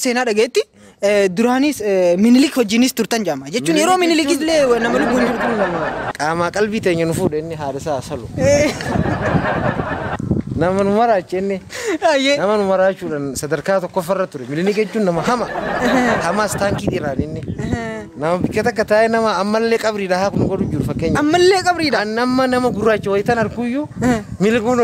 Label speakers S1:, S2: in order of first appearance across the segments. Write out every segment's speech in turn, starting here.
S1: Seenaa dhageetti duraanis Minilik wajjinis turtan jaama. Jechuun yeroo Minilik illee nama lubbuun
S2: jirtu nama qaamaa qalbii teenya nu fuudhe inni haadha isaa salu. Nama nu maraache inni. Nama nu maraachuudhaan sadarkaa tokkoffarra ture. Minilik jechuun nama hama. Hamaas taankii dhiiraan inni. Nama bikka takka taa'ee nama ammallee qabriidha haa kun godhu jiru fakkeenya.
S1: Ammallee qabriidha.
S2: An amma nama gurraacha wayitan arkuyyuu mililikuu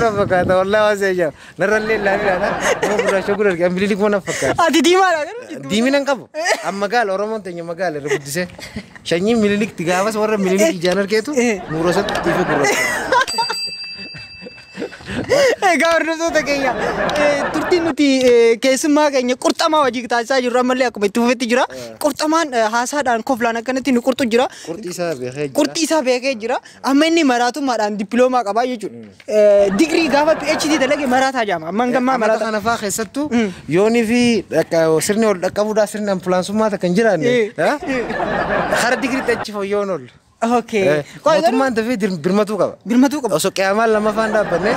S2: na fakkaata wallaahi waan si'a jaa. Narrallee ilaalidha. Nama gurraacha gurra arge mililikuu na fakkaata.
S1: Ati diimaadha garuu.
S2: Diimina hin qabu. Amma magaala Oromoon teenya magaala irra guddisee. Sanyiin mililikti gaafas warra mililik ijaan argeetu muurosatti dhiifee gurraacha.
S1: Egaa hordoftoota keenya turtiin nuti keessummaa keenya qurxamaa wajjin taasisaa jirru ammallee akkuma itti fufetti jira. Qurxamaan haasaadhaan koflaan akkanatti nu qurxu jira.
S2: Qurxii isaa beekee jira.
S1: Qurxii isaa beekee jira. Amma inni maraatummaadhaan dippiloomaa qabaa jechuudha. Digirii gaafa PhD dalage maraataa jaama. Amma hangammaa
S2: Amata
S1: maraataa.
S2: kana fa'aa keessattuu yoonii fi sirni ol dhaqqabuudhaa sirni ambulaansummaa takka hin jiraanne kara digiriitti achi fooyya'uun oolu.
S1: Okay. Qoy garuu
S2: Mootummaan dafee birmatuu qaba.
S1: Birmatuu qaba.
S2: Osoo qiyaamaan lammaffaan dhaabbanne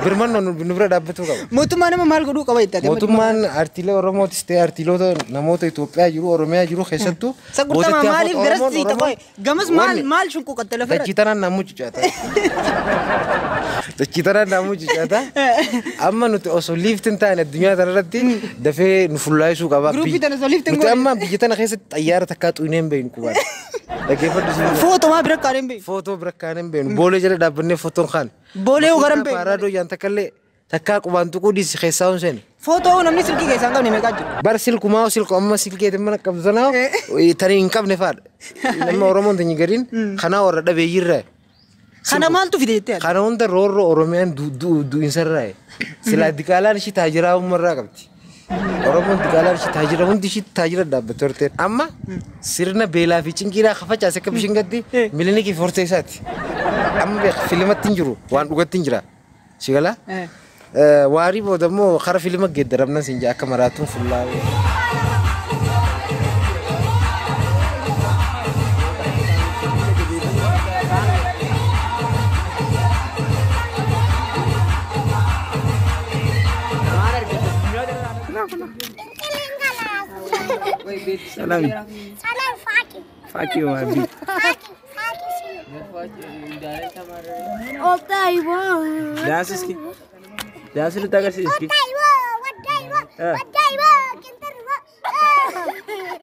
S2: birmannoon nu bira dhaabbatuu qaba.
S1: Mootummaan nama maal godhuu qaba jettee?
S2: Mootummaan artiilee Oromootis ta'e artiiloota namoota Itoophiyaa jiru Oromiyaa jiru keessattuu
S1: Sa qurxamaa maaliif garas siita qoy? Gamas maal maal shunquuqatte lafa irratti?
S2: Dachii tanaan naamuu cucaata. Dachii tanaan naamuu cucaata. Amma nuti osoo liiftiin taane addunyaa tanarratti dafee nu fullaa'isuu qaba.
S1: Gruupii tana osoo liiftiin
S2: Nuti
S1: goone.
S2: amma biyya tana keessatti xayyaara takkaa xuynee hin beeknu qubaan. Dhaggeeffadhu siin.
S1: Footomaa bira kaanee hin beeku.
S2: Footoo bira kaanee hin beeknu. Boolee jala dhaabbannee footoon kaan.
S1: Boolee hoo gara hin beeknu.
S2: Paaraadoo jaan takkallee takkaa qubaan tuquu dhiisi keessaa hin seene.
S1: Footoo namni silkii keessaa hin qabne meeqaa jiru?
S2: Bar silkumaa silku amma silkeetiin mana qabdu sanaa tani hin qabne faadha. Nama Oromoon tanya gadiin kanaa warra dhabeeyyiirraa.
S1: Kana maaltu fide jettee yaadda?
S2: Kana hunda roorroo Oromiyaan du'insarraa. Silaa diqaalaan ishii taajiraa uummarraa qabdi. Oromoon diqaalaan ishii taajira hundi ishii taajira dhaabbatte horteen. Amma sirna beelaa fi cinqiidhaa kafacaase akka bishingatti milinikii fi hortee isaati. Amma beek filimatti hin jiru waan dhugatti hin jira. Si galaa? Waarii booda immoo kara filima geeddaramnan siin jaa akka maraatuun fullaa'ee.
S3: Salam.
S4: Salam Faki.
S3: Faki wabi.
S4: Faki. Faki si. Odaiwo.
S3: Daansi iski. Daansi nutti agarsiisi iski.
S4: Odaiwo. Odaiwo. Odaiwo.